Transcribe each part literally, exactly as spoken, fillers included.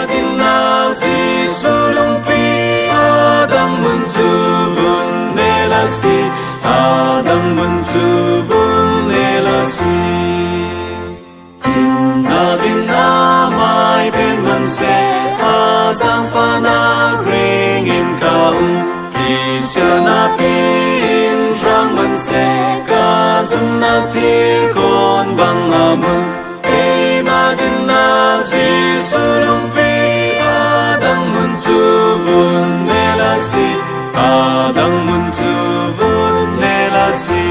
Inna Jesu lungpi a dang mun chu vun nel a si, a dang mun chu vun nel a si. Thimna din a mai pen man se, a zangfahna ringin ka um. Thisiana pi in hrang man se, ka zumna thir kon bang a mun. Eima dinna Jesu lungpi a dang mun chu vun nel a si, a dang mun chu vun nel a si.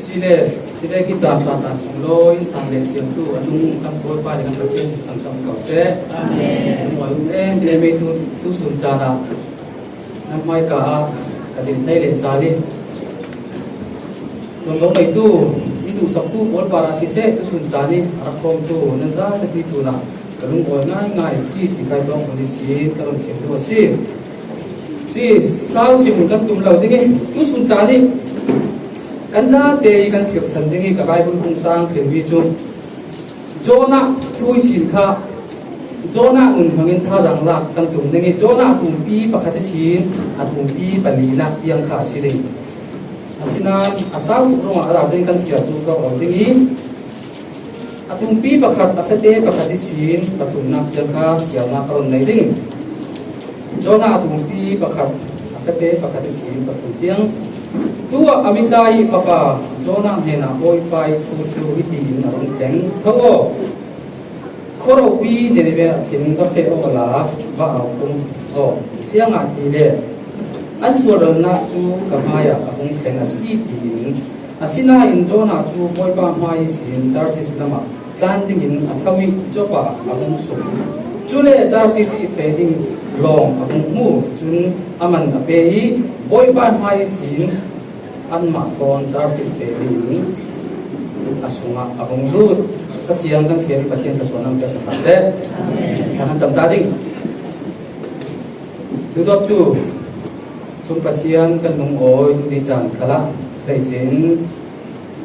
Sile, tibe ki chan chan chan sung lo, in sang le siam tu, a nung kan Bawipa le kan Pathian kan tam kau se. Amen. Mo um em em tu, tu sun chan a. Nan mai ka a, ka din thei le sa ni. Tun lo mai tu, in du sak tu, Bawipa ra si se, tu sun chan ni, a khom tu, nan za te pi tu na, ka lung oi ngai ngai si, ti kai tong ko ni si, ka lung siam tu a si. Si, sau sim kan tum lo ding e. Tu sun chan ni. Kan zate i kan siam san ding e, ka Bible kung chang thil mi chu. Jonah thu i sin kha. Jonah nun hmangin thazang lak kan tum ding e. Jonah tumpi pakhat i sin, a tumpi pali nak tiang kha si ding. A sinan, a sau tu rong a ra ding kan siam tu ko lo ding e. A tumpi pakhat, a fete pakhat i sin, pathumnak tiang kha siamna ka run nei ding. Jonah a tumpi pakhat, a fete pakhat i sin, pathum tiang. Tua Amittai fapa, Jonah hnenah Bawipa i thu cu hiti in a rung thleng, Tho aw, khuaropi Nineveh ah khin va feh aw la, va au kum aw, siangah tile an sualralnak cu ka hmaiah a hung thleng a si, tiin. Asinain Jonah cu Bawipa hmai ihsin Tarsis lamah tlan dingin a tho ih Joppa a hung suk. Cule Tarsis ih feh ding lawng a hung hmu. Cun a man a pe ih Bawipa hmai ihsin anmah thawn Tarsis feh dingin a sungah a hung lut. Cathiang kan siar ih Pathian thluasuah nan pek sakhat seh. Thla kan cam ta ding. Duhdawttu cung Pathian kan nung awi tuni caan khalah hleice in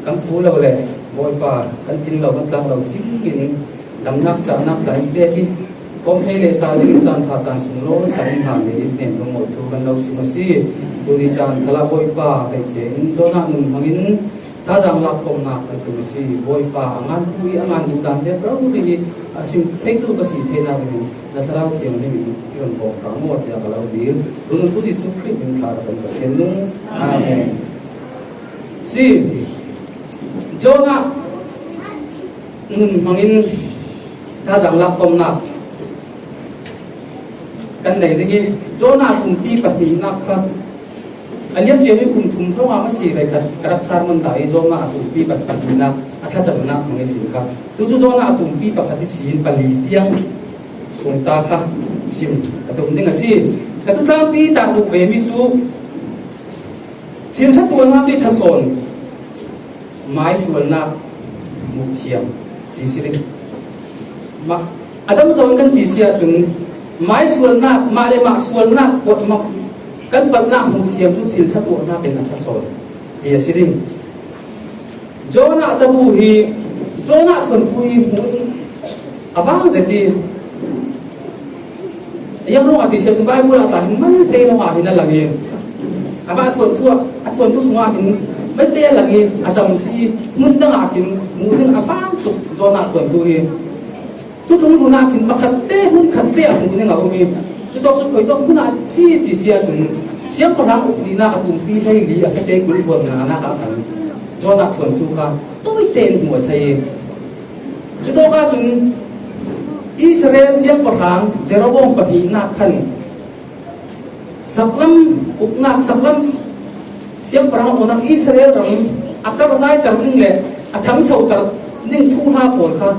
kan phu lo le Bawipa kan tling lo, kan tlak lo cingin damnak cahnak tla in pek ih kawm thei le sa dingin caan tha caan sung lawi tla in hna mi hnen lungawi thu kan lo sim a si. Tuni caan khalah Bawipa hleice in Jonah nun hmangin thazang lakkhawmnak kan tum a si. Bawipa, a ngantu ih a ngan duh dante rori ih a sim theitu ka si theinak in na Thlarau Thianghlim in i run bawm hram maw tiah ka lo dil. Run tu Jesuh Khrih min thla ka cam Pathian nung. Amen. Si, Jonah nun hmangin thazang lakkhawmnak kan nei ding ih, Jonah tumpi pahnihnak kha a liam cio ih kum thum hrawngah a si ve khat ka rak sermon dah ih, Jonah a tumpi pahnihnak a thlacamnak hmang ihsin kha. Tucu Jonah a tumpi pakhat ihsin pali tiang sungta kha sim ka tum ding a si. Ka tutlangpi tak duh vemi cu thil ṭha tuahnak ih ṭha sawn. Mai sualnak hmuh thiam ti si ding. Mah, a dam zawn kan ti si ahcun mai sualnak, mah le mah sualnak kuat mah kan palhnak hmuh thiam cu thil ṭha tuahnak in a ṭha sawn ti a si ding. Jonah cabu hi, Jonah thuanthu hi hmuh in a vang zet ih, Yang ruangah ti si ahcun Baibal ah tla hin malte ruangah hin a lang ih, amah thuanthu ah, a thuanthu sungah hin malte a lang ih, a cam si ih, hmun dangah hin hmuh ding a vang tuk Jonah thuanthu hi. Tutung hmun ah hin pakhat te hmun khat te ah hmuh ding a um ih, cutawk cu khuitawk hmun ah si ti si ahcun siangpahrang uknihnak a tumpi hleili a fate kul huamnak ah khan Jonah thuanthu kha tawite in hmuh a theih ih, cutawk ahcun Israel siangpahrang Jeroboam pahnihnak khan saklam uknak, saklam siangpahrang uknak Israel ram a karhzaiter ding le a thangsoter ding thuhla pawl kha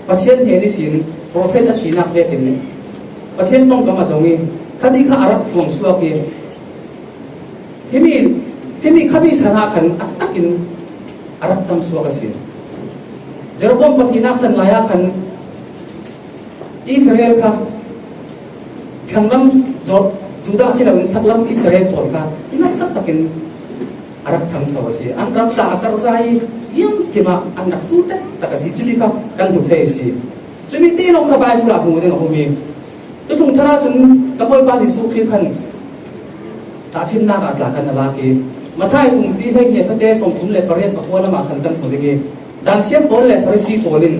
Pathian hnen ihsin profet a sinak vekin Pathian ṭongkam a dong ih khami kha a rak thluang suak ih, Himi, himi khami san ah khan a takin a rak cam suak a si. Jeroboam pahnihnak san lai ah khan Israel kha thlanglam Jor-, Judah si loin saklam Israel sawn kha nasa takin a rak ṭhangso a si. An ram tla a karhzai ih liamkim ah an rak tu taktak a si. Cumi kha kan hmu thei a si. Cumi te nong kha Bible ah hmu ding a um hi. Tutung thara cun ka Bawipa Jesuh Khrih khan tahṭhimnak ah tla khan a lak i, Matthai tumpi hleihnih a fate sawmthum le pariat pakua lamah khan kan hmu ding i, Daanthiam pawl le Farasi pawl in,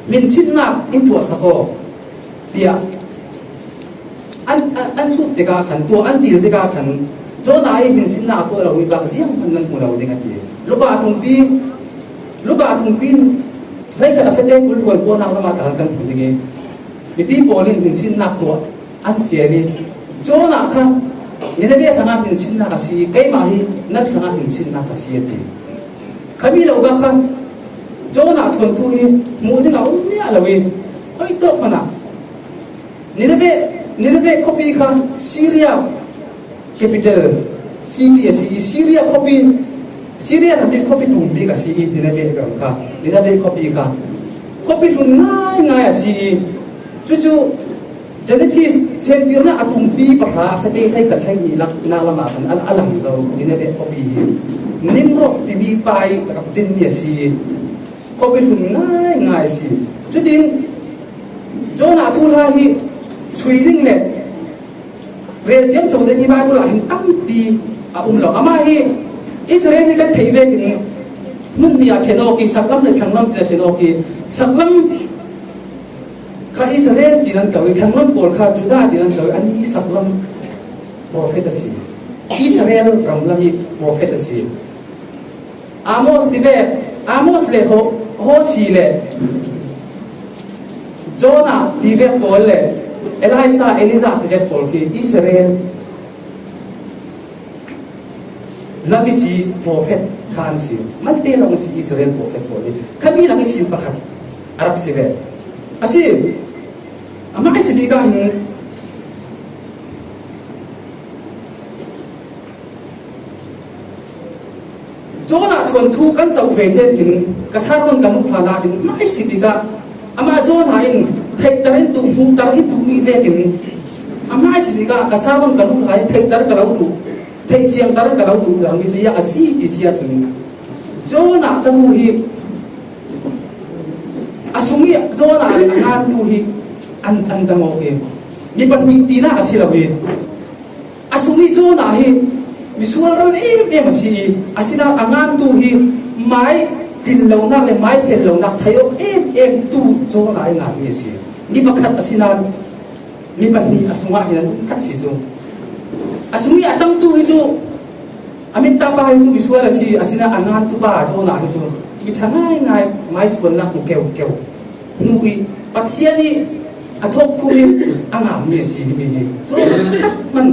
"Hminsinnak in tuahsak aw," tiah an, an, an sut tikah khan, tuah an dil tikah khan, Jonah ih hminsinnak a tuah lomi bak zianghman nan hmu lo ding a ti. Luka tumpi, Luka tumpi hleikhat a fate kul hluan kuanak lamah tla kan hmu ding i, mipi pawl in hminsinnak tuah an fial i, Jonah kha Nineveh hrangah hminsinnak a si i, keimah hi nan hrangah hminsinnak a si a ti. Khami lo bak kha Jonah thuanthu hi hmuh ding a um miah lo i, koi tawk hmanah Nineveh, Nineveh khuapi kha Syria capital city a si i, Syria khuapi, Syria ram ih khuapi tum bik a si i, Nineveh ram kha, Nineveh khuapi kha khuapi hlun ngaingai a si i, cucu Genesis semtirnak a tumpi pahra a fate hleikhat hleihnih laknak lamah khan a, a lang zo Nineveh khuapi hi. Nimrod timi pa ih rak dinmi a si i, khuapi hlun ngaingai a si. Cutin Jonah thuhla hi chhui ding le rel ciamco ding hi Bible ah hin tampi a um lo. Amah hi Israel hi kan theih vekin hmun hnih ah ṭhen awk i, saklam le thlanglam tin a ṭhen awk i, saklam kha Israel tin an ko i, thlanglam pawl kha Judah tin an ko i, anih saklam profet a si. Israel ram lam ih profet a si. Amos tivek, Amos le Ho-, Hosi le Jonah tivek pawl le Elisha, Elijah tivek pawl khi Israel lam ihsi profet kha an si. Malte lam ihsi Israel profet pawl hi. Khami lam ihsi pakhat a rak si ve. A si. Amah ihsi bik ah hin Jonah thuanthu kan zoh ve tein ka sermon ka luh hlan ah hin amah ihsi bik ah amah Jonah in theihter in duh, hmuhter in duhmi vekin amah ihsi bik ah ka sermon ka luh hlan in theihter ka lo duh, theihfiangter ka lo duh dangmi cu ziang a si ti si ahcun Jonah cabu hi a sung i Jonah le a ngantu hi an, an dang awk i mi pahnih tinak a si lo i, a sung i Jonah hi misual ral em em a si i, asinain a ngantu hi mai tlin lonak le mai fel lonak thei awk em em tu Jonah i nganmi a si. Mi pakhat asinain mi pahnih a sungah hin an um tlat si cu. A sung i a cangtu hi cu a mittah pa hi cu misual a si, asinain a ngantu pa Jonah hi cu mi ṭha ngaingai, maisualnak hnu keukeu hnu i Pathian i a thawkkhum i a ngammi a si himi hi. Cu khat hman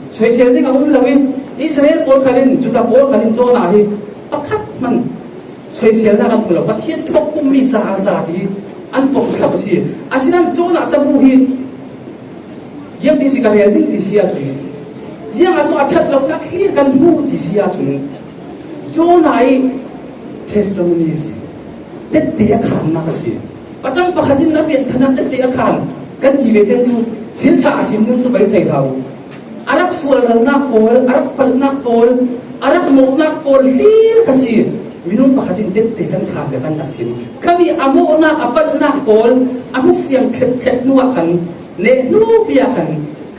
soisel ding a um lo i Israel pawl khal in, Judah pawl khal in Jonah hi pakhat hman soiselnak an hmu lo. Pathian thawkkhummi zaza ti an pom thlap a si. Asinain Jonah cabu hi ziang ti si ka rel ding ti si ahcun, ziang a so a ṭhat lonak hi kan hmu ti si ahcun, Jonah i testimony a si. Tette a khannak a si. Pacang pakhat in a pianthar ah tette a khan kan ti ve te cu thil ṭha a sim ding cu beisei hlah u. A rak sualralnak pawl, a rak palhnak pawl, a rak mawhnak pawl hlir kha si. Minung pakhat in tette kan khan te kan rak sim. Khami a mawhnak, a palhnak pawl a hmu fiang thlet thlet hnu ah khan, neh hnu pi ah khan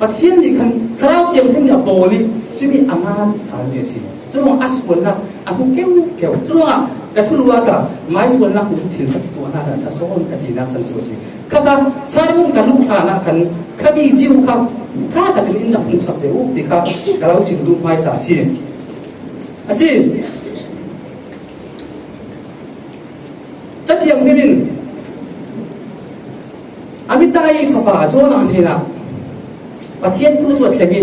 Pathian nih khan Thlarau Thianghlim nih a bawl i cumi a ngan salmi a si. Curuangah a sualnak a hmu keukeu. Curuangah ka thulu ah ka maisualnak hmu cu thil khat tuahnak ah ṭha sawn ka tinak san cu a si. Kha kha sermon ka luh hlan ah khan khami view kha ṭha takin in rak hmuhsak ve u ti kha ka lo sim duh hmaisa a si. A si. Cathiang hnim in Amitai fapa Jonah hnenah Pathian thu cu a thleng i,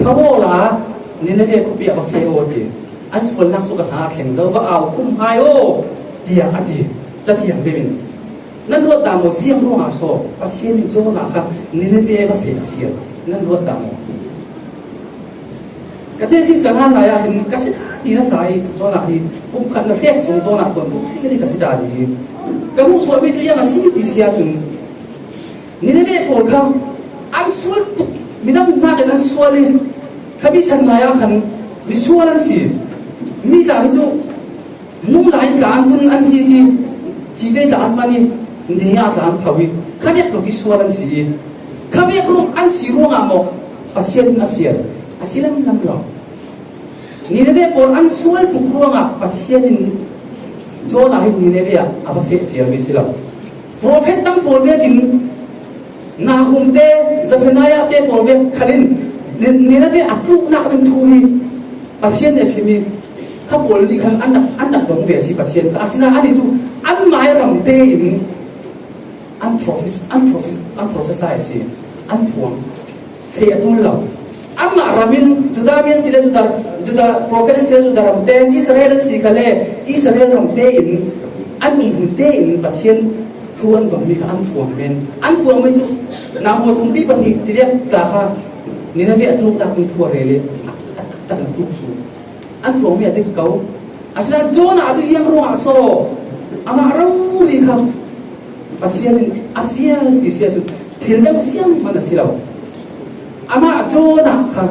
"Tho awla Nineveh khuapi ah va feh aw," a ti. "An sualnak cu ka hna a thleng zo, va au khum hai aw," tiah a ti. Cathiang hnim in, nan ruat dah maw, ziang ruangah so Pathian in Jonah kha Nineveh va feh a fial? Nan ruat dah maw? Ka thesis ka ngan lai ah hin ka si ta ti nasa i, Jonah hi kum khat le hrek sung Jonah thuanthu thlir hi ka si ta dih hi. Ka hmuhsuahmi cu ziang a si ti si ahcun, Nineveh pawl kha an sual tuk, midang hnakin an sual i, kha bik chan lai ah khan misual an si. Mi tla hi cu nung lai in tla an vun an hit i, cite tla an Ani, ni a tla an pho hi, khaviak tawh kisual an si hi. Khaviak ruang an si ruangah maw Pathian in a fial? A si lamlam lo. Nineveh pawl an sual tuk ruangah Pathian in Jonah hi Nineveh ah a va feh sial mi si lo. Profet dang pawl vekin Nahum te, Zephaniah te pawl vek khalin Ni-, Nineveh a tluknak ding thu hi Pathian nih a sim hi. Kha pawl nih khan an rak, an rak dong ve a si Pathian kha. Asinain ani cu anmah ram tein an profes-, an profes-, an prophesy a si, an phuang. Feh a ṭul lo. Amah ram in Judah mi an si le Judah, Judah profet an si le Judah ram tein Israel an si kha le Israel ram tein an umhun tein Pathian thu an dongmi kha an phuang men. An phuangmi cu Nahum a tumpi pahnih ti dek ta kha Nineveh a tluknak in thu a rel i a, a taktak na tluk cu an phuangmi a dik ko. Asinain Jonah cu ziang ruangah so amah rori kha Pathian in a fial ti si ahcun thil dang siangmah a si lo. Amah Jonah kha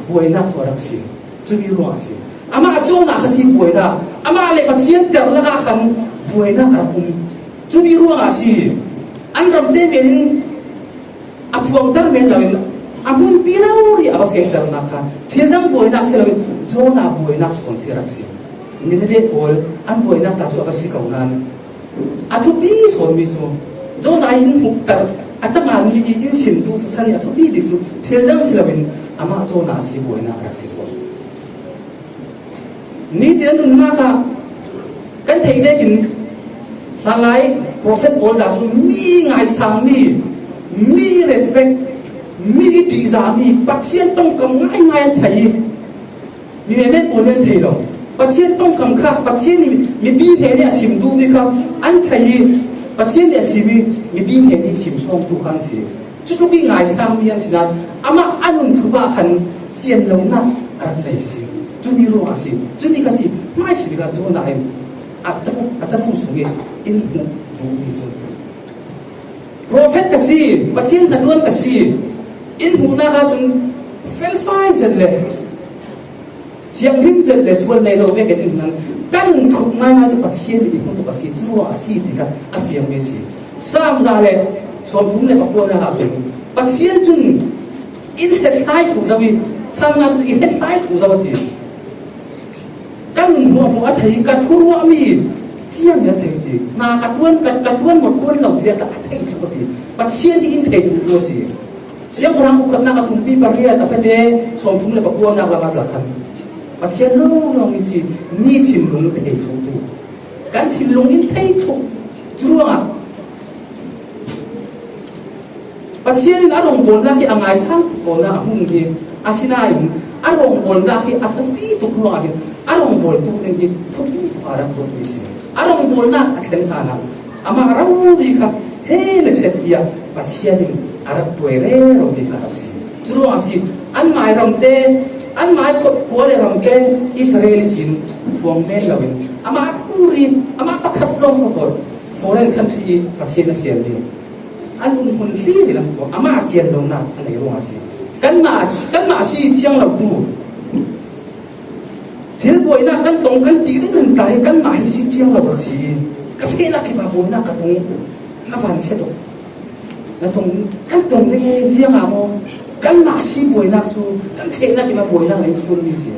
buainak cu a rak si. Cumi ruangah a si. Amah Jonah kha si buainak. Amah le Pathian karlak ah khan buainak a rak um. Cumi ruangah a si. An ram te men in a phuangter men loin a hmunpi rori a va fekternak kha thil dang buainak si loin Jonah buainak sawn si a rak si. Nineveh pawl an buainak ta cu a va si ko nain a thupi sawnmi cu Jonah in hmuhter a canganmi i in sim tu pasal nih a thupi bik cu thil dang si loin amah Jonah a si buainak a rak si sawn. Nitin an nunnak ah kan theih vekin hlanlai profet pawl ta cu mi ngaisangmi, mi respect, mi ṭihzahmi, Pathian ṭongkam ngaingai an thei i mi menmen pawl nih an thei lo. Pathian ṭongkam kha Pathian nih mipi hnen i a sim duhmi kha an thei i Pathian nih a sim i mipi hnen i sim sawngtu kha an si. Cutuk i ngaisangmi an si nain amah a nun thupha khan cian lonak a rak nei si. Cumi ruangah a si. Cumi kha si. Hmaisik ah Jonah in a cabu, a cabu sung i in hmuh duhmi cu profet ka si, Pathian hnaṭuan ka si. In hmuhnak ahcun felfai zet le thianghlim zet le sual nei lo ve ka ti hna. Kan in thup ngaingai cu Pathian nih i hmuh tuk a si, cu ruangah a si ti kha a fiangmi a si. Salm za le sawmthum le pakuanak ah cun Pathian cun in hlethlai thu zo i, salnak cu i hlethlai thu zo a ti. Kan in hmuahhmuah a thei, ka thuruahmi tiang in a thei ti. Hna ka ṭuan, ka, ka ṭuan maw ṭuan lo ti a thei tuk a ti. Pathian nih in thei tuk a si. Siangpahrang ukhatnak a tumpi pariat a fate sawmthum le pakuanak lam ah tla khan Pathian lawnglawng i si, mi thinlung thei tuk tu. Kan thinlung in thei tuk. Curuangah Pathian in a rawngbawlnak hi a ngaisang tuk ko nain a hmun hi, asinain a rawngbawlnak hi a thupi tuk ruangah hin a rawngbawltu ning hi thupi tuk a rak ruat mi si. A rawngbawlnak a thlen hlanah amah rori kha he na chet tiah Pathian in a rak tuai rero mi kha a rak si. Curuangah a si, anmai ramte, anmai khua le ramte Israel ihsin phuang men loin amah rori, amah pakhat lawng so pawl foreign country i Pathian a fial ding. An umhmun hlir i lam khua amah cian lonak a nei ruangah a si. Kanmah, kanmah a si ciang lo tu thil buainak kan tong kan ti ding in ta hi kanmah hi si ciang lo rak si. Ka fehnak hi mah buainak ka tong, ka van sia tuk. Na tong, kan tong ding hi ziang ah maw? Kanmah si buainak cu kan fehnak hi mah buainak nei khun mi si.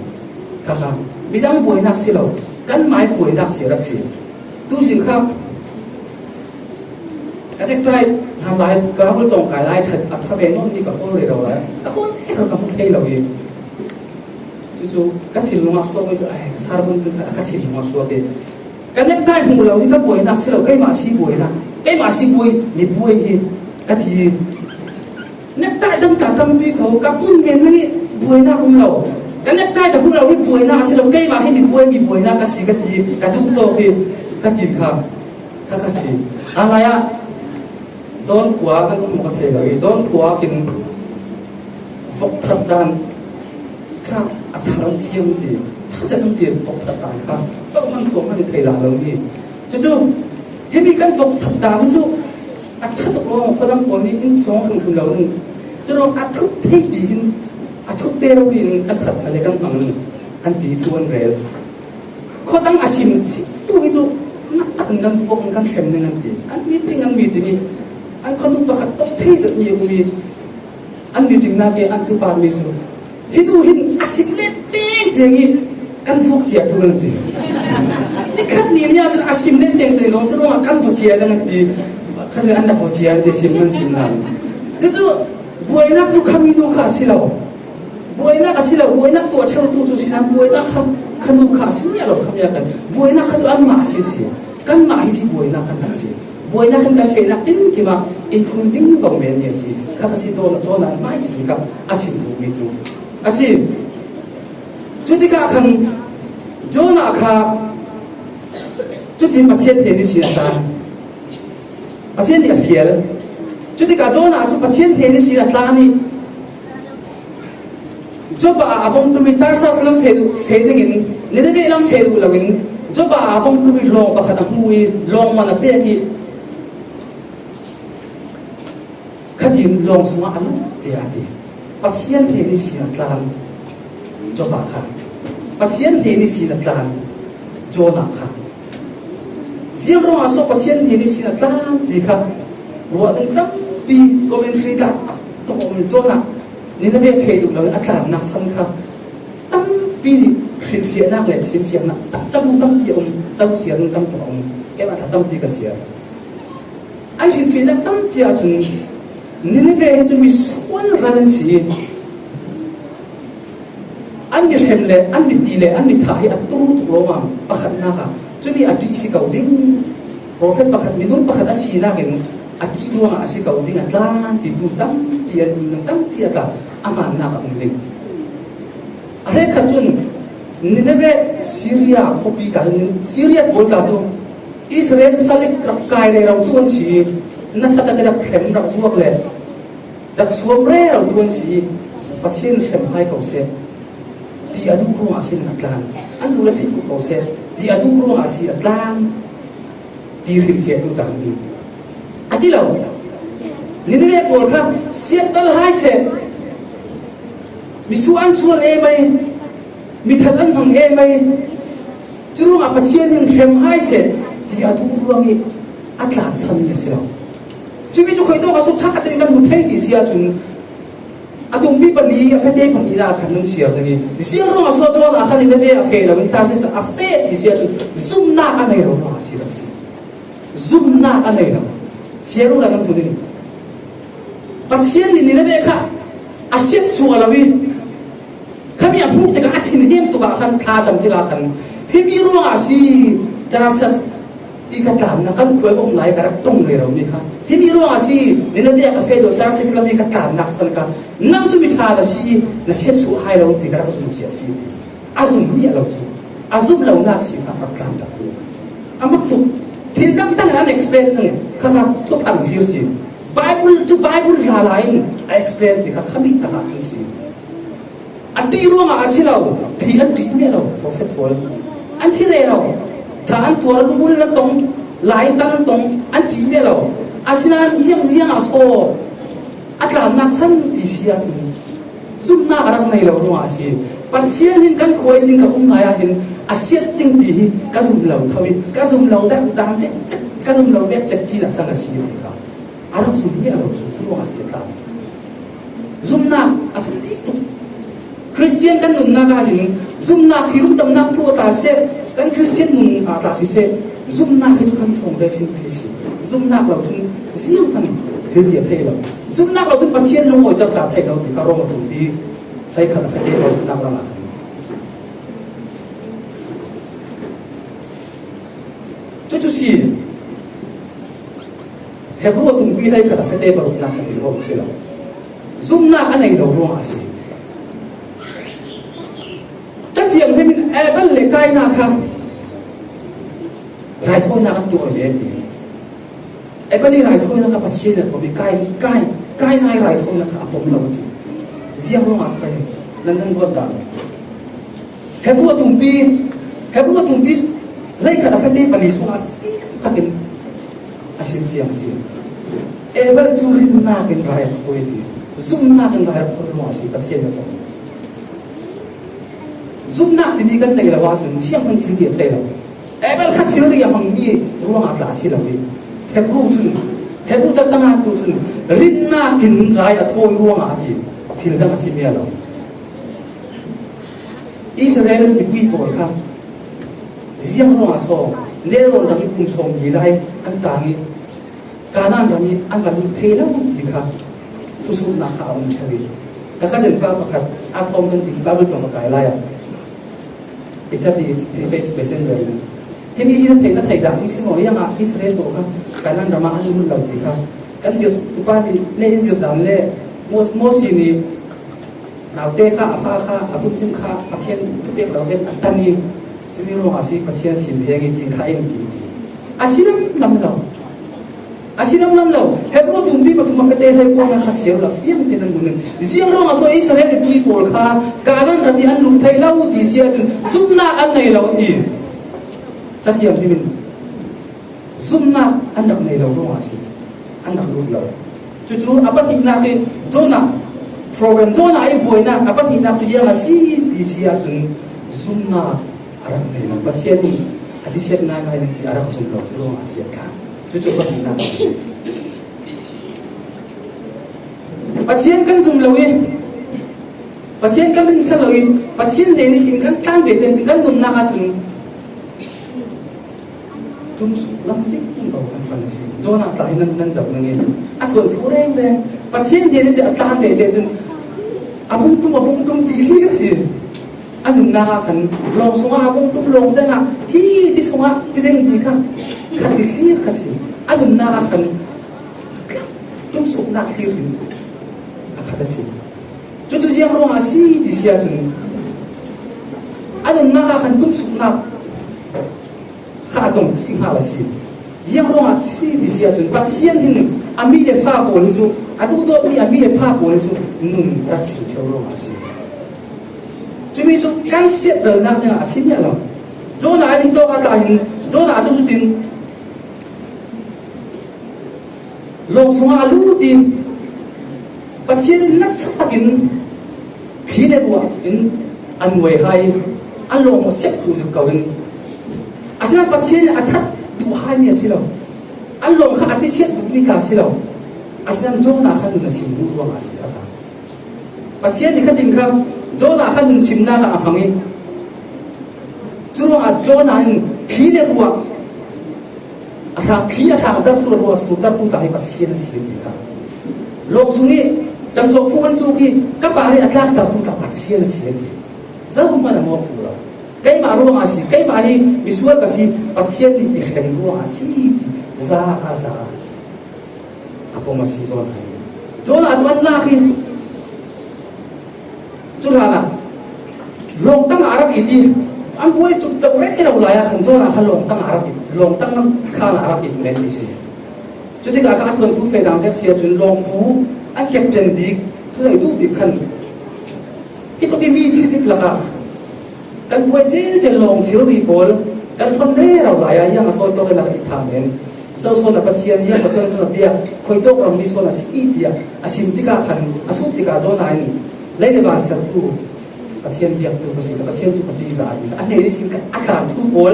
Kha kha midang buainak si lo, kanmah hi buainak si rak si. Tu zing kha ka tek tai hna lai, ka hul tawng kai lai, that a pha ve nawn mi ka kawl rero lai, ka kawl rero ka hmu thei lo i. Cucu ka thinlung ah suak mi cu, ai, ka sarbun tu kha ka thinlung ah suak i. Ka nek tai hmu lo hi ka buainak si lo, keimah si buainak, keimah si buai, mi buai hi ka ti. Nektai dang ka tampi ko, ka pun men nih buainak um lo. Ka nektai ka hmuh lo hi buainak a si lo, keimah hi mi buai, mi buainak ka si ka ti, ka duh tawk hi ka ti kha, kha ka si. A ngai ah Dawn khua kan um ka thei lo i, Dawn khua kin vok that dan kha a thar an thiam ti, thacet an ti, vok that dan kha so man tuam man i thei dan lo mi. Cucu himi kan vok that dan hi cu a ṭha tuk lawng, khuadang pawl nih in cawng hrimhrim lo ning. Curuang a thup thei pi hin, a thup te lo pi in kan that kha le kan hmang ning an ti thu an rel. Khuadang a sim, sim tu hi cu nak tak kan fuak, kan hrem ning an ti. An meeting, an meeting i, an khanu pakhat tawh thei zat mi a um i, an meeting nak i an tupa mi cu, "Hi nu hin a sim let teng teng i kan fuak cia tu," an ti. Ni khat ni ni ah cun a sim let teng teng lo, cu ruangah kan fuak cia dang an ti. Khan an rak fuak cia an ti, sim an sim lai. Cucu buainak cu khami nu kha a si lo. Buainak a si lo, buainak tuah ṭheutu cu si nain buainak kha, khanu kha a si miah lo, khami ah kan. Buainak kha cu anmah a si si. Kanmah hi si buainak kan tak si. Buainak kan kan fehnak tinkim ah in khun ding ko men ni a si. Kha ka si tawn, tawn ah anmah hi si kha a si mi cu a si. Cutikah khan Jonah kha cutin Pathian hnen ihsin a tlan. Pathian nih a fial. Cutikah Jonah cu Pathian hnen ihsin a tlan i Joppa ah a vung ṭum i Tarsas lam feh, feh dingin, Nineveh lam feh duh loin, Joppa ah a vung ṭum i lawng pakhat a hmu i, lawng man a pek i, khatin lawng sungah a lut tiah a ti. Pathian hnen ihsin a tlan Joppa kha. Pathian hnen ihsin a tlan Jonah kha. Ziang ruangah so Pathian hnen ihsin a tlan ti kha ruah ding tampi, commentary tla tak tuk a um. Jonah Nineveh feh duh loin a tlannak san kha tampi nih hrilhfiahnak le simfiahnak tam, cabu tampi a um, cabu siar ding tam tuk a um. Keimah thla tampi ka siar. An hrilhfiahnak tampi ahcun Nineveh hi cu misual ral an si. An mihrem le an miti le an mithah hi a ṭul tuk lawngah pakhatnak ah cumi a ṭih si ko ding. Profet pakhat, minung pakhat a sinak in a ṭih ruangah a si ko ding a tlan titu tampi an um ding, tampi a tla a mannak a um ding. A hrekkhat cun Nineveh, Syria khuapi tla, Syria pawl tla cu Israel salik rak kai rero tu an si. Nasa tak i rak hrem, rak vuak le rak suam rero tu an si. Pathian hrem hai ko seh, ti a duh ruangah a si a tlan. An duh le thil ko seh, ti a duh ruangah a si a tlan, ti hrilhfiahtu ta an um. A si lo. Nineveh pawl kha siat tal hai seh, misual an sual e mai, mithat an hmang e mai. Curuangah Pathian in hrem hai seh, ti a duh ruang i a tlansan mi a si lo. Cumi cu khuitawk a suk ṭha tein kan hmu thei ti si ahcun, a tumpi pali, a fate pahnihnak ah khan nan siar ding i, ziang ruangah so Jonah khan Nineveh a feh lo in Tarsis a feh ti si ahcun, zumnak a nei lo ruangah a si rak si. Zumnak a nei lo. Siar ruangah kan hmu ding. Pathian nih Nineveh kha a siatsuah lo i, khami a hmuh tikah a thinheng tuk ah khan, thlacam tikah khan, himi ruangah a si, Tarsis i ka tlannak, kan khua i ka um lai ka rak ṭong rero mi kha, himi ruangah a si, Nineveh ka feh duh, Tarsis lam i ka tlannak san kha, nang cu mi ṭha na si, na siatsuah hai lo ti ka rak zum cia a si ti. A zum mi a lo cu, a zumh lonak si kha rak tlan taktu. A mak tuk. Thil dangdang an explain ding kha, kha thuphan thlir si. Bible cu Bible hla lai in a explain ti kha, khami takah cun si. A ṭih ruangah a si lo, thi an ṭih mi a lo, profet pawl. An thi rero, thla an tuar, lubul an tong, lai in tan an tong, an ṭih mi a lo. Asinain ziang, ziangah so a tlannak san ti si ahcun zumhnak a rak nei lo ruangah a si. Pathian hin kan khua ihsin ka um lai ah hin a siat ding ti hi ka zum lo tho i, ka zum lo dang, dang vek cek, ka zum lo vek cek ti ah cang a si ti kha a rak zum mi a lo cu, cu ruangah a si a tlan. Zumhnak a thupi tuk. Khristian kan nunnak ah hin zumhnak hi lungdamnak thu a tla seh, kan Khristian nun a tla siseh, zumhnak hi cu kan foundation pi si. Zumhnak lo cun ziang kan thil zia thei lo. Zumhnak lo cun Pathian lungawiter tla thei lo ti kha Rom a tumpi hleikhat a fate paruknak lam ah khan. Cucu si. Hebru a tumpi hleikhat a fate paruknak a ti ko si lo. Zumhnak a nei lo ruangah a si. Ca Thianghlim in Abel le Kaina kha raithawinak an tuah ve a ti. Abel i raithawinak kha Pathian in a pom i, Kain, Kain, Kaina i raithawinak kha a pom lo a ti. Ziang ruangah a si pei? Nan, nan ruat dah lo. Hebru a tumpi, Hebru a tumpi hleikhat a fate pali sungah a fiang takin a simfiang a si. Abel cu rinnak in rai a thawi ti. Zumhnak in rai a thawi ruangah a si, Pathian in a pom. Zumhnak timi kan nei lo ahcun siangpahrang thil ti a thei lo. Abel kha thilri a hmang mi ruangah tla a si lo hi. Hebru cun, Hebru cacang ah tu cun rinnak in rai a thawi ruangah a ti. Thil dang a si mi a lo. Israel mipui pawl kha ziang ruangah so, Nero ram i kum sawm ti lai an tang i, Kanaan ram i an ka lut thei lo ti kha thusuhnak kha a um ṭheu i, ka cousin pa pakhat a thawng kan ti, Bible tlawng ka kai lai ah, i chat i, i Facebook Messenger in, "Himi hi na theih, na theih dah mi si maw? Ziangah Israel pawl kha Kanaan ram ah an lut lo ti kha kan zirh, tupa nih le in zirh dan le Mo-, Mosi nih naute kha, a fa kha, a vumcim kha Pathian thupek lo vekin a tan i, cumi ruangah si Pathian sim heng i cin kha in ti," ti. A si lam lam lo. A si lam lam lo. Hebru tumpi pathum a fate hlei kuang a kha siar la fiang te nan mun in. Ziang ruangah so Israel mipui pawl kha Kanaan ram i an lut thei lo ti si ahcun zumhnak an nei lo ti. Cathiang him in zumhnak an rak nei lo ruangah a si. An rak lut lo. Cucu a pahnihnak i Jonah, program Jonah i buainak a pahnihnak cu ziang a si ti si ahcun zumhnak a rak nei lo. Pathian in a disiat ngaingai nan ti a rak zum lo cu ruangah a si a tlan. Cucu a pahnihnak a si. Pathian kan zum lo i, Pathian kan rinsan lo i, Pathian len ihsin kan tlan ve tein cun kan nunnak ahcun tumsuk lam ding ko kan pan a si. Jonah tla hi nan, nan zoh ning i, a thuanthu rengreng. Pathian len ihsin a tlan ve tein cun a vung tum, a vung tum ti hlir a si. A nunnak ah khan lawng sungah a vung tum lawng deng ah hi ti sungah ti deng ti kha, kha ti hlir kha si. A nunnak ah khan tumsuknak hlir in a khat a si. Cucu ziang ruangah a si ti si ahcun a nunnak ah khan tumsuknak kha a tong cih hnga a si. Ziang ruangah a si ti si ahcun Pathian hin a mi le fa pawl hi cu, a duhdawtmi a mi le fa pawl hi cu nun rak chim ṭheu ruangah a si. Cumi cu kan siatralnak dingah a si mi a lo. Jonah in hi tawk ah tla hin, Jonah cu cutin lawng sungah a lut i Pathian in nasa takin thli le ruah in a nuai hai, a lawng sep tu zuk ko in, asinain Pathian in a that duh hai mi a si lo. A lawng kha a tisiat duhmi tla a si lo. Asinain Jonah kha nun a sim duh ruangah a si kha. Pathian nih khatin kha Jonah kha nun simnak ah a hmang i, curuangah Jonah in thli le ruah a hrak, thli a hraktertu le ruah a surtertu tla hi Pathian a si a ti kha. Lawng sung i camcawhfung an suk i ka pa hi a tlaktertu tla Pathian a si a ti. Zohhmanh a mawk pu lo. Keimah ruangah a si, keimah hi misual ka si, Pathian nih i hrem ruangah a si ti za a za a pom a si Jonah hi. Jonah cu an lak i cu hlanah lawngtang ah a rak it i an buai cukco rero lai ah khan Jonah kha lawngtang ah a rak it, lawngtang khan a rak it men ti si. Cutikah kha a thuanthu feh dang pek si ahcun lawngtu an captain bik, thuneitu bik khan hi tuk i mi thlizik lakah kan buai celcel lawng thilri pawl kan hlon rero lai ah, ziang a sawl tawk in a rak i thah men. Zo sawn a Pathian, ziang Pathian sawn a bia, khuitawk rammi sawn a si tiah a sim tikah khan, a sut tikah Jonah in lei le van sertu Pathian biaktu ka si, ka Pathian cu ka ṭihzah a ti kha a hnen ihsin kha a tlan thu pawl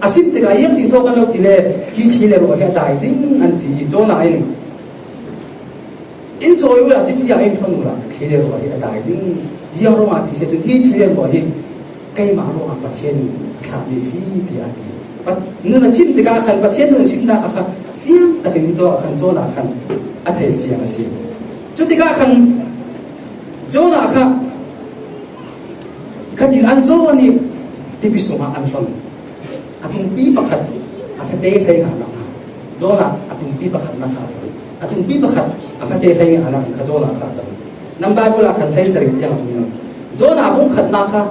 a sim tikah, ziang ti sawn kan lo ti le, hi thli le ruah hi a dai ding an ti i Jonah in in cawi ula tipi ah in hmang ula thli le ruah hi a dai ding. Ziang ruangah ti si cun hi thli le ruah hi keimah ruangah Pathian in a thlahmi a si, tiah a ti. Pat-, nun a sim tikah khan Pathian nun simnak a kha fiang takin hi tawk ah khan Jonah khan a thei fiang a si. Cutikah khan Jonah kha khatin an zawn i tipi sungah an hlon. A tumpi pakhat a fate hlei nga nak kha Jonah a tumpi pakhat nak kha a cang. A tumpi pakhat a fate hlei nga nak kha Jonah kha a cang. Nan Bible ah khan hlei sarih tiang a tum nan. Jonah a bung khat nak kha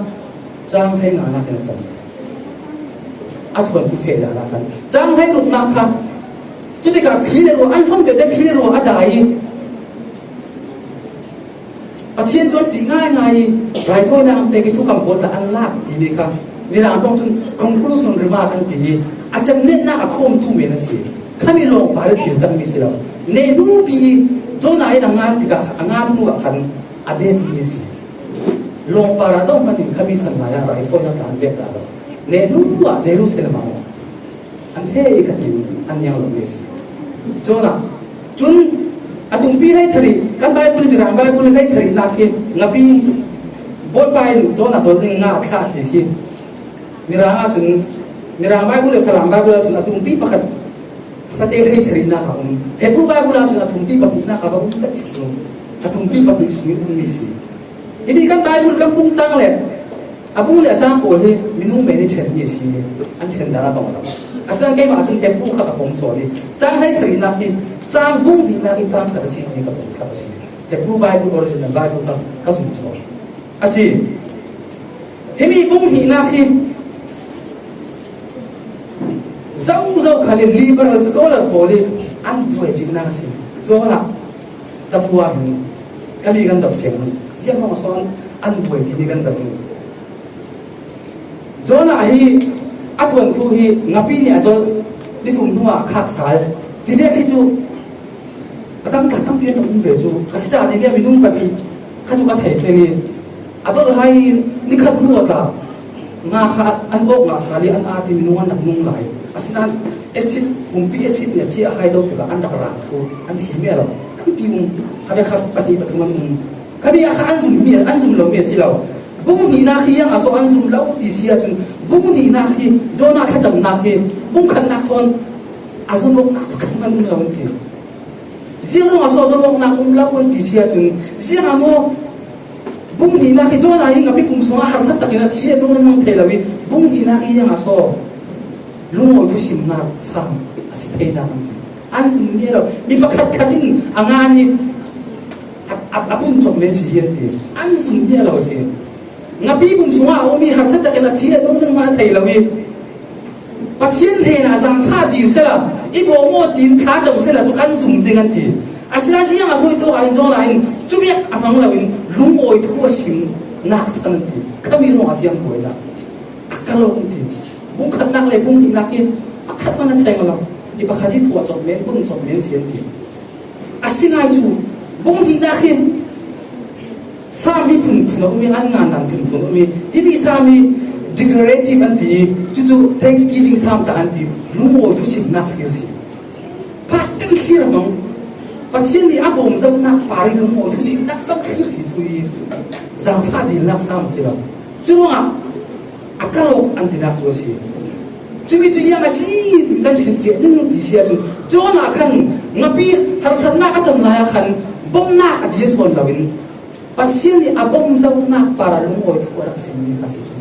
cang hlei nga nak in a cang. A thuanthu feh dah nak khan cang hlei ruk nak kha cutikah thli le ruah an hlon te te thli le ruah a dai i Pathian cu an ṭih ngaingai i raithawinak an pek i thukam pawl tla an lak timi kha Mirang ṭawng cun conclusion remark an ti i a cemnetnak a khawmtu men a si. Khami lawngpa le thil cangmi si lo. Nehnupi i Jonah in a ngan tikah a ngan hnu ah khan a denmi a si. Lawngpa ra zohhmanh in khami san lai ah raithawinak tla an pek dah lo. Nehnu ah Jerusalem ah An thei kha tin an niang lo mi si. Jonah cun a tumpi hleisarih, kan Bible, Mirang Bible hleisarihnak hi ngapi in cu Bawipa in Jonah dol ding nga a thlah ti khi Mirang ahcun, Mirang Bible le Falam Bible ahcun a tumpi pakhat fate hleisarihnak a um. Hebru Bible ahcun a tumpi pahnihnak a va um pek si cu a tumpi pahnih sungin um mi si. Himi kan Bible kan pungcang le a bung le a cang pawl hi minung men ih ṭhenmi a si, an ṭhen dan a bang lo. Asinain keimah cun Hebru kha ka pom sawn ih, cang hleisarihnak hi cang bung hnihnak ih cang khat a si ti ka pom thak a si. Hebru Bible, original Bible kha ka zumh sawn a si. Himi bung hnihnak hi zozo khal ih liberal scholar pawl ih an buaibiknak a si. Jonah cabu ah hin kali kan zoh fiang, ziang hmang sawn an buai timi kan zoh. Jonah hi a thuanthu hi ngapi nih a dolh, ni thum hnuah a khak sal ti vek hi cu a tam tlak tampi an rak um ve cu, ka si ta ti vek minung pahnih kha cu ka thei fiang ih, a dolh hai in ni khat hnu a tlak nga kha an awk ngah sal ih an aa ti minung an rak nung lai. Asinain acid, pumpi acid nih a chiah hai zo tikah an rak rang thlu, an thi meh lo. Tampi um, kha vek kha pahnih pathum an um. Khami ah kha an zummi, an zum lomi a si lo. Bung hnihnak hi ziangah so an zum lo ti si ahcun, bung hnihnak hi Jonah thlacamnak hi bung khatnak thawn a zum awknak pakhat hmanh um lo an ti. Ziang ruangah so a zum awknak um lo an ti si ahcun, ziangah maw bung hnihnak hi Jonah hi ngapi pum sungah harsat takin a thi a dawr hmang thei lo ih, bung hnihnak hi ziangah so lungawi thusimnak sam a si theinak an ti. An zum mi lo. Mi pakhat khat in a ngan ih a, a, a pum cawk men si hi an ti. An zum mi lo a si. Ngapi pum sungah a um ih harsat takin a thi a dawr hmang a thei lo ih, Pathian hnenah zaangfah dil sehla, i bawm aw tiin thlacam sehla cu kan zum ding an ti. Asinain ziangah so ih tawk ah hin Jonah in cu vek a hmang loin lungawi thu a simnak san an ti. Khami ruangah a si an buainak. A kal awk an ti. Bung khatnak le bung hnihnak hi pakhat hmanh a si lo. I pakhat hi thu a cawk men, bung cawk men si an ti. A si ngai cu bung hnihnak hi Sam hi phunphun a um ih, an ngan dan phunphun a um ih, himi Sam hi declarative an ti ih, cucu thanksgiving Sam tah an ti, lungawi thusimnak thlir si. Past tense thlir a hmang. Pathian nih a bawm zohnak par ih lungawi thusimnak zoh thlir si cu ih, zaangfah dilnak Sam a si lo. Curuangah a kal awk an tinak cu a si. Cumi cu ziang a si ti kan hrilhfiah ding ti si ahcun, Jonah khan ngapi harsatnak a ton lai ah khan bomnak a dil sawn loin Pathian nih a bawm zohnak par ah lungawi thu a rak simmi kha a si cu.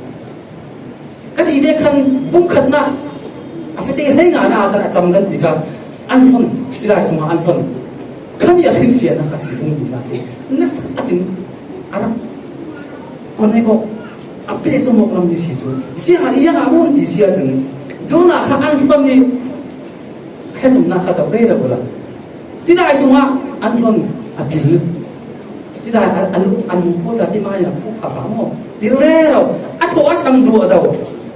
Ka ti ve khan bung khatnak a fate hlei nganak ah khan a cam kan ti kha an hlon, tidai sungah an hlon. Khami a hrilhfiahnak kha a si, bung duhnak hi nasa takin a rak kon ai ko a pehzom awk lam mi si cu. Ziangah, ziangah maw an ti si ahcun Jonah kha an hlon ih thlacamnak kha zoh rero la. Tidai sungah an hlon a bil. Tidai a, a lu, a lu pawl tla ti mah in a phu phapha maw? Bil rero. A thawh a sang duh a do.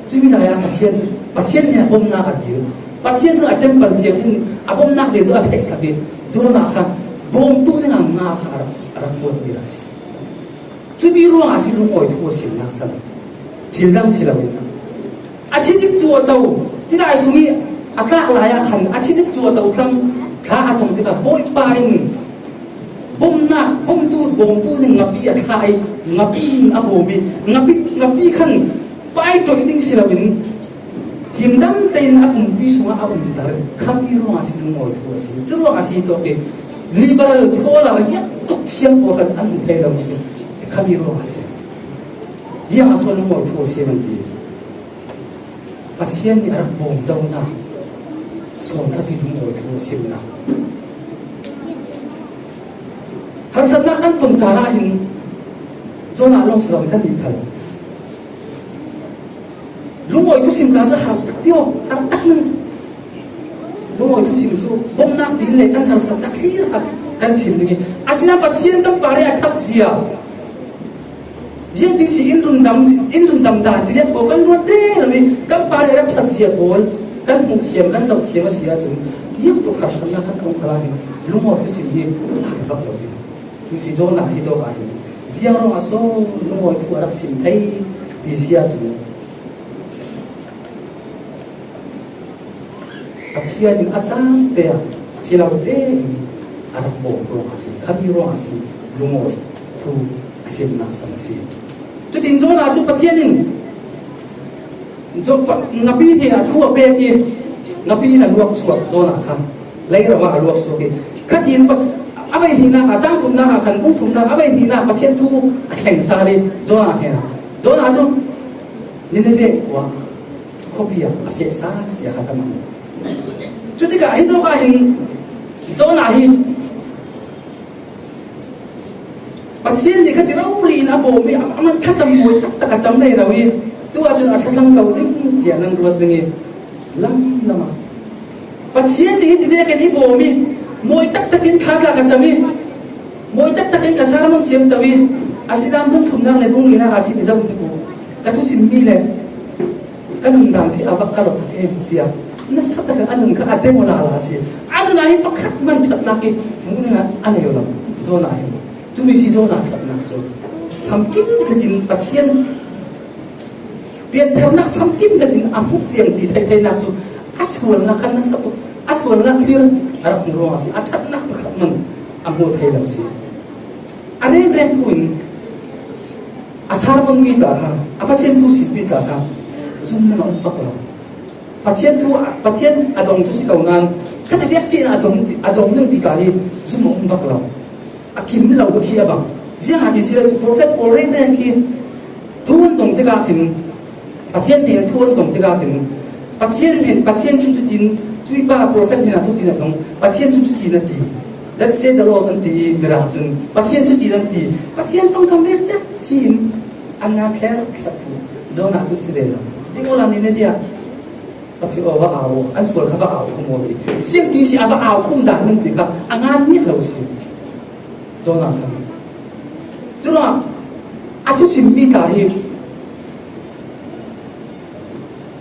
Cumi lai ah Pathian cu, Pathian nih a bomnak a dil. Pathian cu a temple sianginn a bomnak dil cu a theihsak ih Jonah kha bawmtu dingah nga kha a rak, a rak buatmi a si. Cumi ruangah a si lungawi thu a simnak san. Thil dang si loin a thizik cu a co. Tidai sung ih a tlak lai ah khan a thizik cu a co thlang thla a cam tikah Bawipa in bomnak, bomtu, bawmtu ding ngapi a thlah ih ngapi in a bawm ih ngapi, ngapi khan pai ṭoih ding si loin himdam tein a pumpi sungah a umter. Khami ruangah a si lungawi thu a si. Cu ruangah a si tawk ih liberal scholar hiah tuk thiam pawl khan an hmu thei lo si. Khami ruangah a si. Ziangah so lungawi thu a si an ti. Pathian nih a rak bawm zohnak sawn kha si lungawi thu a simnak. Harsatnak kan ton caan ah hin Jonah lawng si lo kan nih thal. Lungawi thusim ta cu har tak tio, har tak ning. Lungawi thusim cu bomnak dil le kan harsatnak thlir kha kan sim ding ih, asinain Pathian kan par ih a ṭhat zia. Ziangtin si in rundam, in rundam dan ti riat pawl kan ruat rero ih kan par ih a rak ṭhat zia pawl kan hmuh thiam, kan zoh thiam a si ahcun ziangtluk harsatnak kan tong khalah hin lungawi thusim hi a har bak lo ding. Cu si Jonah hi tawk ah hin ziang ruangah so lungawi thu a rak sim thei ti si ahcun, Pathian in a changte ah thilhote in a rak bawm ruangah a si, khami ruangah a si, lungawi thu a simnak san a si. Cutin Jonah cu Pathian in Jo-, pa-, ngapi hnenah thu a pek i, ngapi in a luak suak Jonah kha, leirau ah a luak suak i, khatin pa-, a vei hnihnak ah, cang thumnak ah khan, bung thumnak a vei hnihnak Pathian thu a thleng sal i, Jonah hnenah, Jonah cu Nineveh khua khuapi ah a feh sal tiah kha kan hmu. Cutikah hi dawkah hin Jonah hi Pathian nih kha ti rori in a bawm i a man thlacam mawi taktak a cam rero i tu ahcun a ṭha thlang ko ding tiah nan ruat ding i lamlam ah Pathian nih hi ti vekin i bawm i mawi taktak in thla tlak a cam i mawi taktak in ka sermon ciamco i asinain bung thumnak le bung linak ah khin i zoh hnik u. Ka thusimmi le ka nunnak khi a va kal awk tak em tiah nasa takin a nun kha a demo lala a si. A nun ah hi pakhat hmanh ṭhatnak hi hmuh dingah a nei lo. Jonah hi cumi si Jonah ṭhatnak cu famkim zetin Pathian pianphernak famkim zetin a hmuh fiang ti theihtheihnak cu a sualnak kha nasa tuk, a sualnak thlir a rak hmu ruang a si. A ṭhatnak pakhat hmanh a hmu thei lo a si. A rengreng thu in a sermon mi tla kha, a Pathian thu simmi tla kha zumhning a um vak lo. Pathian thu, Pathian a dong cu si ko nain, kha ti vek cin a dong, a dong ning ti tla hi zum a um vak lo. A kim lo khi a bang. Ziangahtile cu profet pawl rengreng khi thu an dong tikah khin, Pathian hnen thu an dong tikah khin, Pathian hnen, Pathian cun cutin, cuih pa profet hnen ah thu tin a dong, Pathian cun cutin a ti. Let's say the Lord an ti i Mirang cun, Pathian cutin an ti. Pathian pangkam vek cek ci-in an ngan thler thlat tu. Jonah tu si ve lo. Ti awla ni ne dia. Ka feh aw va au, an sual kha va au khum aw ti. Siam ti si a va au khum dan ning ti kha a ngan miah lo si. Jonah kha. Curuangah a thusimmi tla hi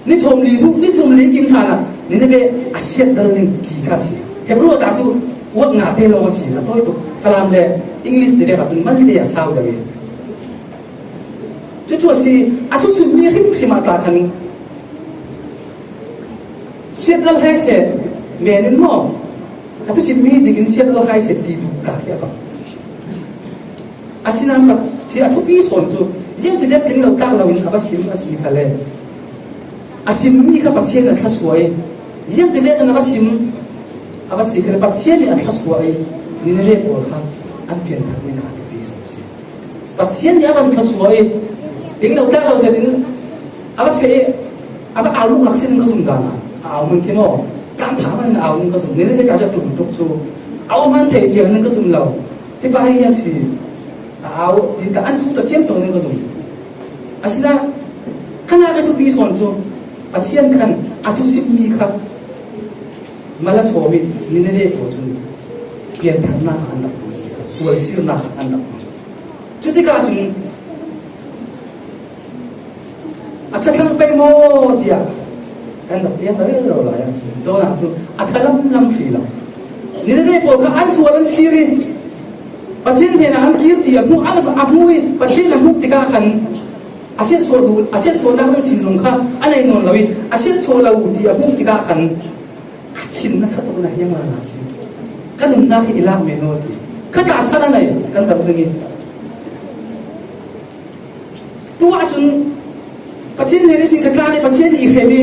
ni sawmli hnu, ni sawmli kim hlan ah Nineveh a siat dal ning ti kha a si. Hebru ah ta cu uat nga te lawng a si, a tawi tuk. Falam le English te vek ahcun mal te a sau deuh i. Cucu a si, a thusimmi hrimhrim ah tla khan siat dal hai seh, men in maw? Ka thusimmi hi dikin siat dal hai seh ti tuk ta khi a bang. Asinain Pathian a thupi sawn cu ziangtivek tling lo tlak loin a va sim a si khal le, a simmi kha Pathian a thlasuah i, ziangtivek in a va sim, a va si khal le, Pathian nih a thlasuah i, Nineveh pawl kha an pianthar ning kha a thupi sawn a si. Pathian nih a van thlasuah i, tling lo tlak lo zet in a va feh i, a va au luk lak sin ka zum dan ah, a au hmun khi maw? Tlam pha hmanh in a au ning ka zum. Nineveh ta cu a tum tuk cu, a um hman thei fiang ning ka zum lo. Hi pa hi hiam si? A au, din ta an sung ta ciamco ning ka zum. Asinain, kha nak a thupi sawn cu, Pathian khan a thusimmi kha mal a sawm i Nineveh pawl cun piantharnak kha an rak hmang si kha, sualsirnak kha an rak hmang. Cutikah cun, a ṭha thlang pei maw tiah kan rak piang rero lai ahcun Jonah cu a ṭha lamlam hri lo. Nineveh pawl kha an sual an sir i Pathian hnenah an kir ti a hmuh, a, a hmuh i Pathian a hmuh tikah khan a siatsuah duh, a siatsuahnak ding thinlung kha a nei nawn lo i a siatsuah lo ti a hmuh tikah khan a thin nasa tuk in a hiang lala si. Ka nunnak hi i lak men aw ti. Kha ta san a nei kan zoh ding i. Tu ahcun Pathian hnen ihsin ka tlan i Pathian nih i hrem i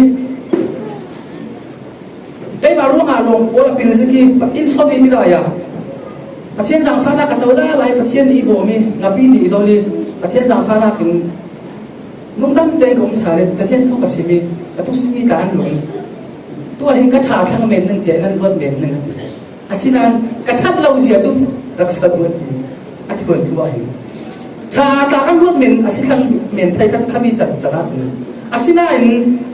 keimah ruangah lawng pawl a pil zik i inn hrawm i tidai ah Pathian zaangfahnak ka co lai lai, Pathian nih i bawm i ngapi nih i dol i Pathian zaangfahnak in lungdam tein ka um ṭhan i Pathian thu ka sim i ka thusimmi tla an lung. Tu ah hin ka ṭha a thlang men ning tiah nan ruat men ning a ti. Asinain ka ṭhat lo zia cu rak sa ruat ti a thuanthu ah hin ṭha ta kan ruat men a si thlang men thei kha khami can can ahcun, asinain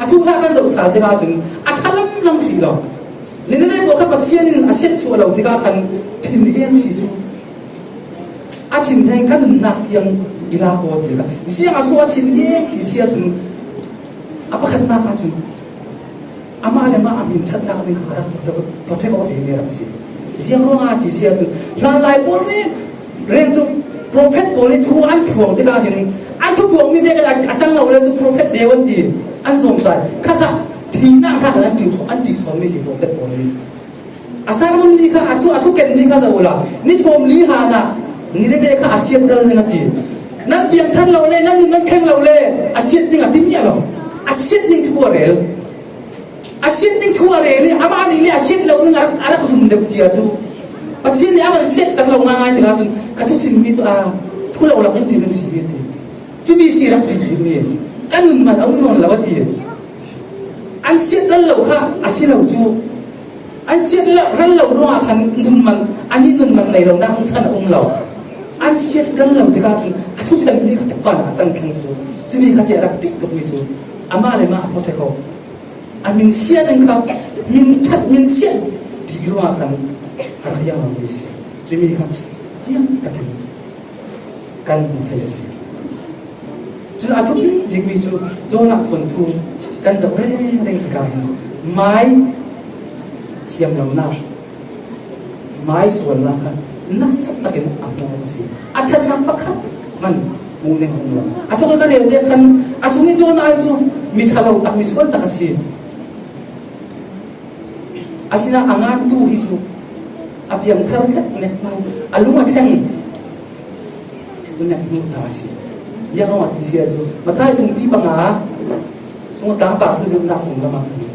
a thuhla kan zoh sal tikah cun a ṭha lamlam hrih lo. Nineveh pawl kha Pathian in a siatsuah lo tikah khan thinheng si cu a thinheng ka nunnak tiang i lak aw ti kha ziang a so a thinheng ti si ahcun a pakhatnak ahcun Amah le mah a hmin ṭhatnak ding kha a rak ṭha ṭha awk ve mi a rak si. Ziang ruangah ti si ahcun hlanlai pawl reng reng cu profet pawl i thu an phuang tikah hin an thuphuangmi vekin a, a tang lo le cu profet deu an ti, an zuam tai. Kha kha Thihna kha kan an ṭih, an ṭih sawn mi si profet pawl hi. A sermon ni kha, a thu, a thuken ni kha zoh ula. Ni sawmli hana, Nineveh kha a siat dal ding a ti. Nan piangthar lo le, nan nun nan thleng lo le, a siat ding a ti mi a lo. A siat ding thu a rel. A siat ding thu a rel hi, amah nih le a siat lo ding a rak, a rak zum deuh cia chu. Pathian nih a van siat tak lo ngaingai tikah cun, ka thuchim mi cu a thu lo lak in ti ding si hi a ti. Cumi si rak ṭih ding mi. Ka nun man a um nawn lo a ti. An siat ral lo kha a si lo cu. An siat ral lo ruangah khan nun man, an i nun man nei lo nak san a um lo. An siat ral lo tikah cun a thusan mi kha tuk kan a cang thlang cu. Cumi kha si a rak ṭih tuk mi cu. Amah le mah a phawt ko. A min siat in kha, min ṭhat, min siat ṭih ruangah khan a rak hiang lo mi si. Cumi kha tiang takin kan hmu thei a si. Cun a thupi bikmi cu Jonah thuanthu kan zoh rengreng tikah hin mai thiam lonak, mai sualnak kha nasat takin a hmuh a si. A ṭhatnak pakhat hman hmuh ning a um lo. A thawk i ka rel dek khan a sung i Jonah hi cu mi ṭha lo tak, mi sual tak a si. Asinain a ngantu hi cu a piangthar khat nek hnu, a lung a thleng nek hnu ta a si. Ziang ruangah ti si ahcun Matthai tumpi panga sung a tlangpa thu zirhnak sung lamah khan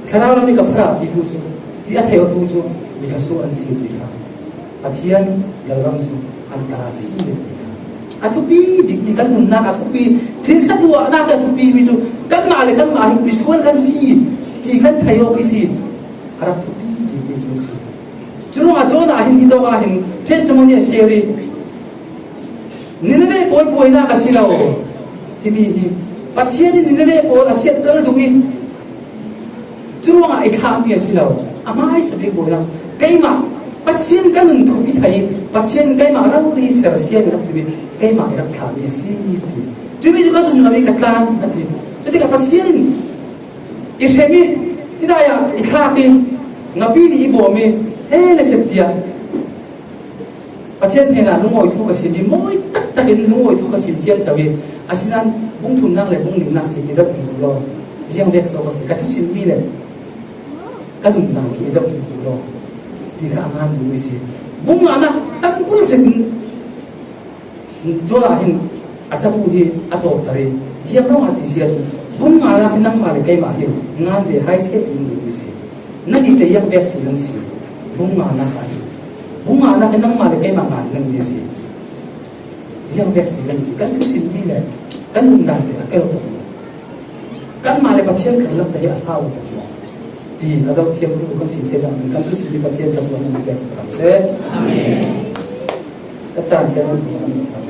Thlarau lam i ka fara ti tu cu, ti a thei awtu cu mi thluasuak an si ti kha. Pathian lalram cu an ta a si le ti kha. A thupi bikmi kan nunnak a thupi, thil thluachuahnak a thupi mi cu kanmah le kanmah hi misual kan si ti kan thei awk hi si. A rak thupi bikmi cu si. Curuangah Jonah hin hi tawk ah hin testimony a share i, Nineveh pawl buainak a si lo. Himi hi Pathian in Nineveh pawl a siat kal duh i, curuangah i thlahmi a si lo. A hmaisa bik buainak. Keimah Pathian ka nun thup i thei i, Pathian keimah rori sersiam i rak ti i, keimah i rak thlahmi a si ti. Cumi cu ka zum lo i ka tlan a ti. Cutikah Pathian i hrem i, tidai ah i thlak i, ngapi nih i bawm i, he le chet tiah Pathian hnenah lungawi thu ka sim i, mawi taktakin lungawi thu ka sim ciamco i, asinain bung thumnak le bung nihnak hi i zoh duh lo. Ziang vek so ka si, ka thusim mi le ka nunnak hi i zoh duh lo ti kha a ngan duh i si. Bung nganak tam kul zetin Jonah hin a cabu hi a tawpter i, ziang ruangah ti si ahcun, bung nganak hi nangmah le keimah hi ngan ve hai seh tiin duh i si. Na dih te ziang vek si nan si. Bung nganak ah hi. Bung nganak hi nangmah le keimah ngan nan si. Ziang vek si nan si. Kan thusim mi le kan nunnak te a kal tuk. Kanmah le Pathian karlak te hi a hau tuk maw? Ti a zoh thiam tu kan si thei dang kan thusim mi Pathian ka suan nan pek sak seh. Amen. Ka caan chiat nan pek sak.